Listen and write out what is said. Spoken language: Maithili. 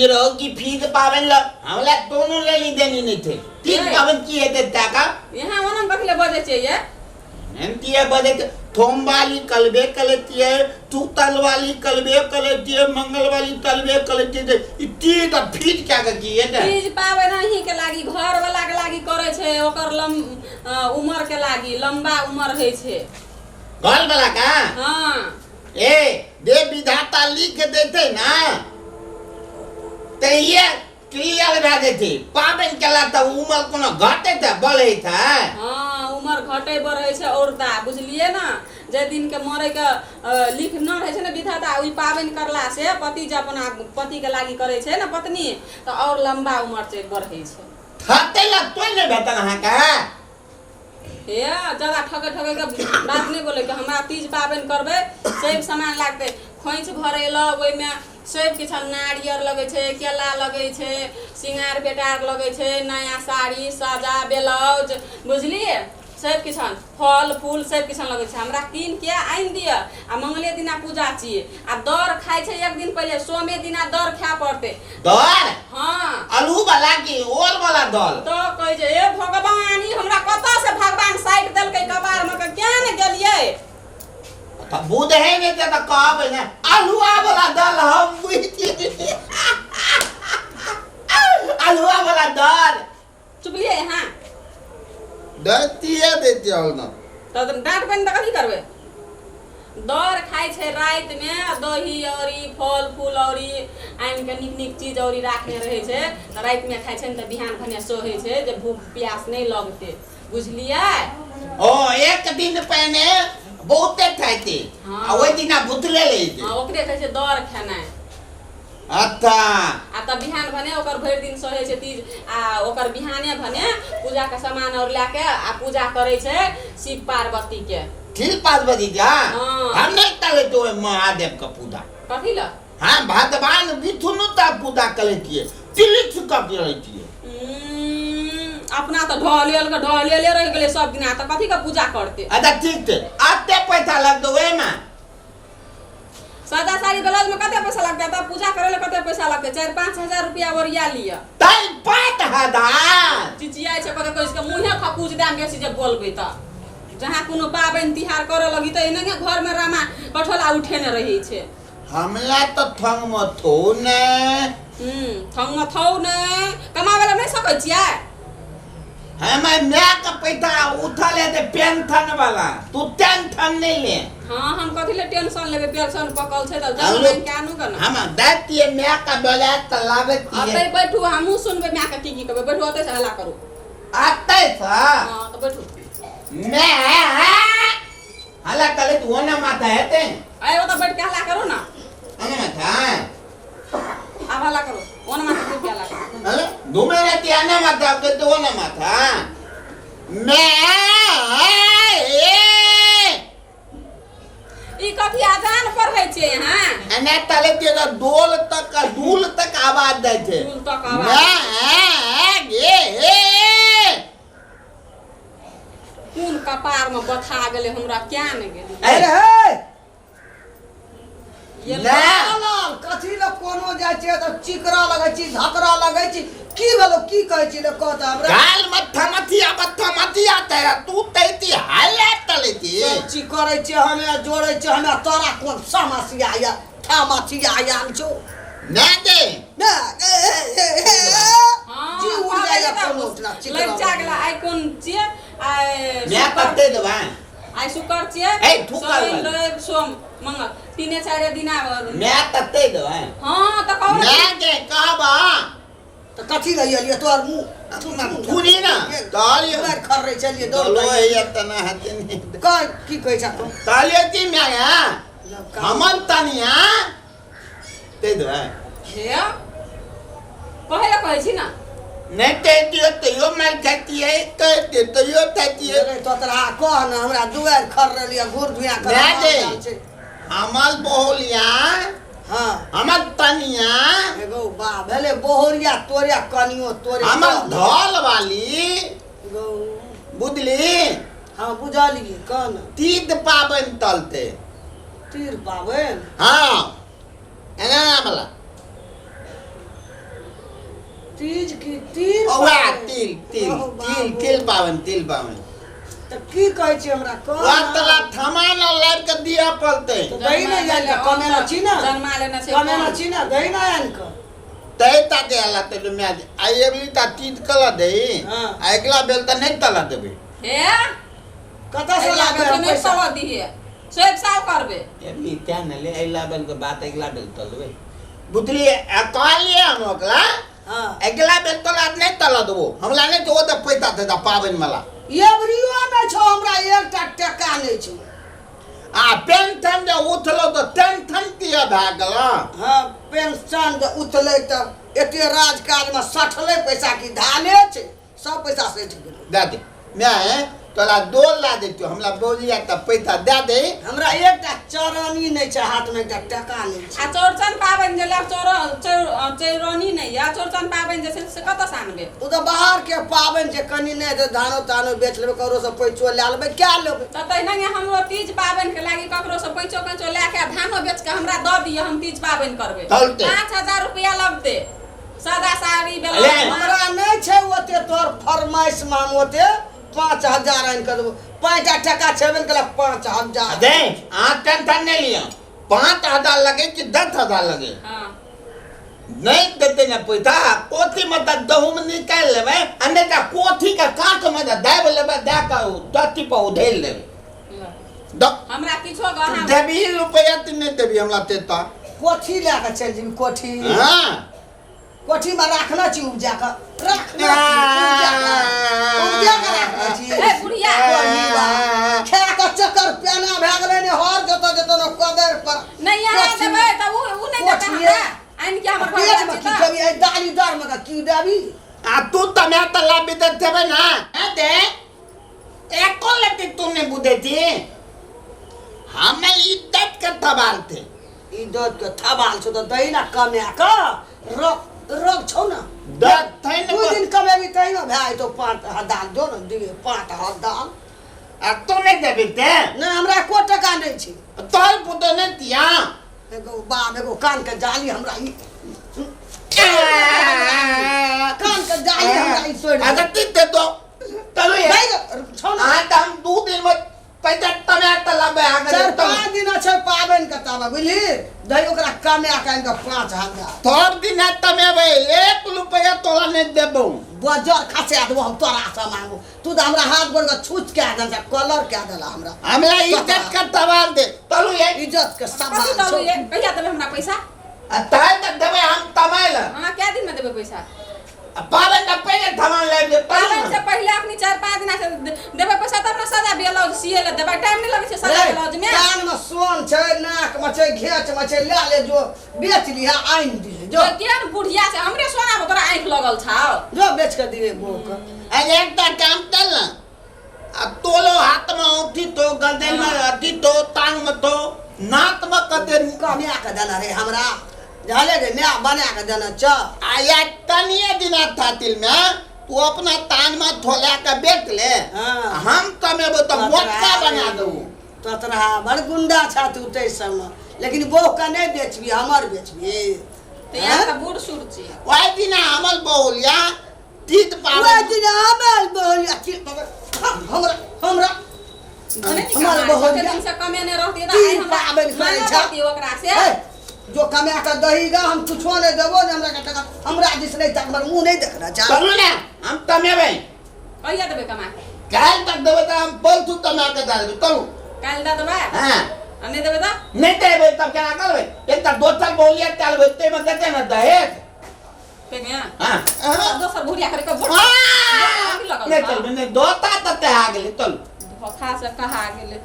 तीज रहो कि फीज पाबनि ल हमरा दोनों लेनी देनी नहीं थे तीज ए। पाबनि की हेतै टाका यहाँ ओना कथी ले बजै छियै ये एहन किए बजै छै थोम वाली कलबे कलैतियै तूतल वाली कलबे कलैतियै मंगल वाली तलबे कलैतियै ई तीज आ फीज कए कऽ की हेतै तीज पाबनि अहीं के लागी घर वाला के लागी करै छै ओकर लम उमर के लागी लंबा उमर होइ छै घर वाला का हाँ ए दे विधाता लिख देते ना ते ये क्लियर भए जेतै पाबनि केला तऽ उमर कोनो घटे तऽ बढ़ैत है हाँ उमर घटे बढ़ै छै औरदा बुझलियै ने जाहि दिनके मरैके लिख न रहै छै ने विधाता ओहि पाबनि करला से पति जे अपना पतिके लागी करै छै ने पत्नी तऽ आओर लम्बा उमर छै बढ़ै छै थकै ला तोय नहि भेटल अहाँके हे ज्यादा ठकै ठकै के बात नहि बोलै के हमरा तीज पाबनि करबै सब सामान लागतै खोइछ भरै लए ओहिमे सब किछु नारियर लगै छै केला लगै छै सिंगार पेटार लगै छै नया साड़ी साजा ब्लाउज बुझलियै सब किछु फल फूल सब किछु लगै छै हमरा कीन के आनि दिअ आ मंगले दिना पूजा छियै आ दर खाइ छै एक दिन पहिले सोमे दिना दर खाय पड़तै दल हाँ आलू वाला की ओल वाला दल तो कहै छै हे भगवान ई हमरा कतऽ से भगवान साइट देलकै कपार मे के किया ने गेलियै तऽ बुझै नहि छै तऽ कहबै ने आलुआ वाला दल हम बुझि गेलियै। आलुआ वाला दल चुपलियै अहाँ दैतिए दैतिए हल ना तऽ डाँट बनि तऽ कथी करबै दर खाइ छै रातिमे दही औरी फल फूल औरी आनि कऽ नीक नीक चीज औरी राखने रहै छै तऽ रातिमे खाइ छै ने तऽ बिहान भने सहै छै जे भूख प्यास नहि लगतै बुझलियै ओ एक दिन पहिने बहुते खाइते हाँ। आ ओहि दिना भुतले रहै छै हँ ओकरे कहै छै दर खेनाइ अच्छा आ तब बिहान भने ओकर भरि दिन सहै छै तीज आ ओकर बिहाने भने पूजाके सामान आओर लए के आ पूजा करै छै शिव पार्वतीके शिव पार्वती के हाँ हाँ। हम नहीं करे तो महादेव के पूजा कथी लए हाँ भगवान विष्णु का पूजा करे छियै तिलिच का करे छियै अपना तऽ ढहलेल के ढहलेले रहि गेलै सब दिना तऽ कथी के पूजा करतै अच्छा ठीक छै अते पैसा लगतौ ओहिमे सादा साड़ी ब्लाउज में कते पैसा लगतै तब पूजा करे ले कते पैसा लगतै 4-5 हजार रुपया ओरिया लिअ तैं 5000 चिचियाइ छै कते कहै छै मुँहे खकुच दाम बेसी जे बोलबै तऽ जहाँ कोनो पाबनि तिहार करऽ लगी तऽ एनाहिए घरमे रामा कठोला उठेने रहै छै हमरा तऽ थंग मे थो ने थंग मे थौ ने कमाबै लए नहि सकै छियै हमें माय के पैसा उठल है ते पेंशन वाला तू टेंशन नहीं ले हाँ हम कथी ले टेंशन लेबै पेंशन पकल छै तऽ हेलो। जमा के आनू के ने हम दैतियै माय के बोला तऽ लाबै अतै छियै बैठू हमहूँ सुनबै माय के की की कहबै बैठू ओतै से हल्ला करू अतै सँ हाँ तऽ बैठू माय हल्ला करे तू ओना माथा हेतै आइ ओतऽ बैठ के हल्ला करू ने ओना माथा आब हल्ला करू ओना माथा बैठ के हल्ला करू अरे घूमे रहती आना माथा के तो ओना माथा मैं ई कथी अजान पढ़ै छियै अहाँ एने तले के तो डोल तक डूल तक आवाज दै छै डूल तक आवाज। मैं गे हे कोन कपार में बथा गेलै हमरा क्या ने गेलै अरे हे ये ना। लाल कथी लए कोनो जाइ छियै तऽ चिकरऽ लगै छी धकरऽ लगै छी की भेलो की कहै छी ले कह तऽ हमरा गाल मत्था मथिया मत्था मथिया तेरा तू तैती हाले तलेती सब चीज करै छियै हमे जोड़ै छियै हमे तोरा कोन समस्या यऽ ठमसिया आयल छौ ना दे ने ए, ए, ए, ए, हाँ, जी उड़ जाइए कोनो उठना चिकरऽ लग गेला आइ कोन छियै आइ मैं शुक्र कते देबा आइ शुक्र छियै ए, थूकल शनि वाला। रवि सोम मंगल तीने चारि दिना मैं कते देबा हाँ तऽ कहू ने मैं के कहबा तऽ कथी लए एलियै तोहर मुँह थुनी ना कहलियै दुआरि खर्रै छलियै दौड़ दलो कऽ है तना हते नहीं कह की कहै छ तू कहलियै की मैं हमन तनिया ते देबा हे कहै लए कहै छी ने नहीं कहती हो तैयो मार खाती है कहती तैयो खाती है अरे तोतरा कह ने हमरा दुआरि खर्रल यऽ घूर धुइया कर ना दे। हमर बोलिया हाँ हमर तनिया एगो बा भेलै बोहरिया तोरे कनियो तोरे हमर धौल वाली गौ बुझली हाँ बुझलियै कह ने तीत पाबनि तलते तीर पाबनि हाँ एना ना वाला तीज की तीर वएह पाबनि? तिल तिल ओहो तिल बाबू। तिल पाबनि तिल पाबनि तऽ की कहै छी हमरा कह वएह तला थमा न लाबि कऽ दिअ पड़तै तऽ दही नहि आनि कऽ कमेने छी ने जन्मा लेने छै कमेने छी ने दही नहि आनि कऽ तै ता दे ला ते मैं आ एबली ता तीज कला दही हाँ। आ अगला बेल त नहीं तला देबे हे कतऽ से अगिला लाबे बेर हम नहि पैसा तलऽ दिहे सब साल करबे एबली त्या न ले अगला बेल के बात अगला बेल तलबे बुझलिए आ कहलिए हम ओकरा हाँ अगला बेल तोला नहीं तला देबो हमरा नहीं तो ओ त पैसा देता पाबनि वाला एबरियो नहि छौ हमरा एकटा टका नहि छौ आ पेंशन जे उठलो तऽ टेंशन किया भए गेल हाँ पेंशन जे उठलै तऽ एते राजकाजमे सठलै पैसा की धाने छै सब पैसा सठि गेलै दए दे माय तोरा डोल ला दैतियो हमरा बौलिया तऽ पैसा दए दे हमरा एकटा चरनी नहि छै हाथमे एकटा टका नहि छै आ चौरचन पाबनि जे लए चौर चौरनी नहि यऽ चौरचन पाबनि जे छै से कतऽसँ आनबै ओ तऽ बाहरके पाबनि छै कनि नहि तऽ धानो तानो बेच लेबै ककरोसँ पैसो लए लेबै कए लेबै तऽ तहिना हमरो तीज पाबनिके लागि ककरोसँ पैंचो कैंचो लए के धानो बेच के हमरा दऽ दिअ हम तीज पाबनि करबै चलतै। 5000 रुपया लगतै सादा साड़ी ले। ब्लाउज हमरा नहि छै ओते तोहर फरमाइशमे हम ओते 5000 आनि कऽ देबो 5 टका छेबे ने केलक 5000 दे अहाँ टेंशन नहि लिअ 5000 लगे कि 10,000 लगे हाँ नहीं देते ना पैसा कोथी में तऽ गहूम निकालि लेबै आ नहि तऽ कोथीके काँखमे तऽ दाबि लेबै दए कऽ दत्ती पर उधेल लेबै ल। द हमरा किछो गहना देबही रुपैआ तऽ नहि देबही हमरा ते तऽ कोठी लए कऽ चलि जेबी कोठी हँ कोठीमे राखने छी उपजा कऽ राखने छी उपजा कऽ उपजा कऽ राखने छी ए बुढ़िया कोठी बा। खा कऽ चक्कर पेना भए गेलै ने हर जतऽ जतऽ ने कोदारि पर नहीं यहाँ कोठी। देबै तऽ उ उ नहि देतै कोठिए। हमरा आनि के हमर घर पेटमे की देबी एहि दाली दरमे कऽ की देबी आ तू तऽ मैं तऽ लाबी दे देबै ना दे एको लत्ती तू नहीं बुझे थी हमें इज्जत के सवाल थे इज्जत के थबाल छौ तऽ दही ना कमा कऽ रख रख छौ ना दत थे दू ने दिन कमेबी तही ने भए जेतौ 5000 जो ने दिहे 5000 आ तू नहीं देबी ते नहि हमरा एको टका नहि छै तोहर पुतो नहीं दिया एगो बाप एगो कान के जाली हमरा ई कान के जाली हमरा ई तोड़ि अच्छा ती दे दो चलो ये छौ ना हाँ तो हम 2 दिन में पैसा तमे तलाबे आ चारि गए पाँच दिन छै पाबनि के तब बुझली दही ओकरा कमा के आनि कऽ 5000 थोड़ दिन है तमे भाई 1 रुपया तोरा नहीं देबो बजर खसा देबो हम तोरा से मांगो तू तऽ हमरा हाथ गोड़ के छूच कए देल कलर कए देला हमरा हमरा इज्जत का सवाल दे चलो ये इज्जत के कथी सवाल तलू छौ ये कहिया देबै हमरा पैसा आ ताय तक देबे हम तमाइल अहाँ कए दिन में देबै पैसा पाबनि तऽ पहिले थमान लाबि दे पाबनि से पहिले अखनी 4-5 दिना से देबै पैसा तब ने सादा ब्लाउज सिए ले देबै टाइम नहि लगै छै सादा रे, ब्लाउज में कान में सोन छै नाक में छै घेच में छै लए ले जो बेच लिहा आनि दिहे जो केहन बुढ़िया छै हमरे सोना में तोरा आँखि लगल छौ जो बेच के दिहे बो के आ एकटा काम चल ना आ तोलो हाथ में औंठी तो गर्दन में अथी तो टांग में तो नाक में कते कमा के देना रे हमरा जाले रे माय बना के देना छ आ या तनिए दिना थातिल में तू अपना तान में थोला के बेच ले हाँ। हम तमेबो तो मोटका बना देबो ततरा बड़ गुंडा छा तू तै सबमे लेकिन बौह के नहि बेचबी हमर बेचबी तऽ यहाँ तऽ बूढ़ सूढ़ छी ओहि दिना हमर बहुलिया तीत ओहि पाबनि दिन हमर बहुलिया हमरा हमरा भने नि हमर कमाइ बहुलिया कते दिन से कमेने रहती तऽ तीन आइ हमरा पाबनि करै मानऽ छा। पड़ती ओकरा से हे, जो कमा के दही गा हम कुछो नहि देबो ने हमरा के टका हमरा दिस नहि तक हमर मुंह नहि देखना चाह चलू ने हम तमेबै कहिया देबै कमा के काल्हि तक देबै तऽ हम पलथू तमा के दए देबै चलू काल्हि दऽ देबै हाँ आ नहि देबै तऽ नहि देबै तब केना करबै एक तऽ दोसर बहुलिया तेल होइते ताहिमे देतै ने दहेज ताहिमे हाँ दोसर बुढ़िया करे के हाँ। नहि चलबै नहि दोता तऽ आ गेलै चलू धोखा से कहा गेलै।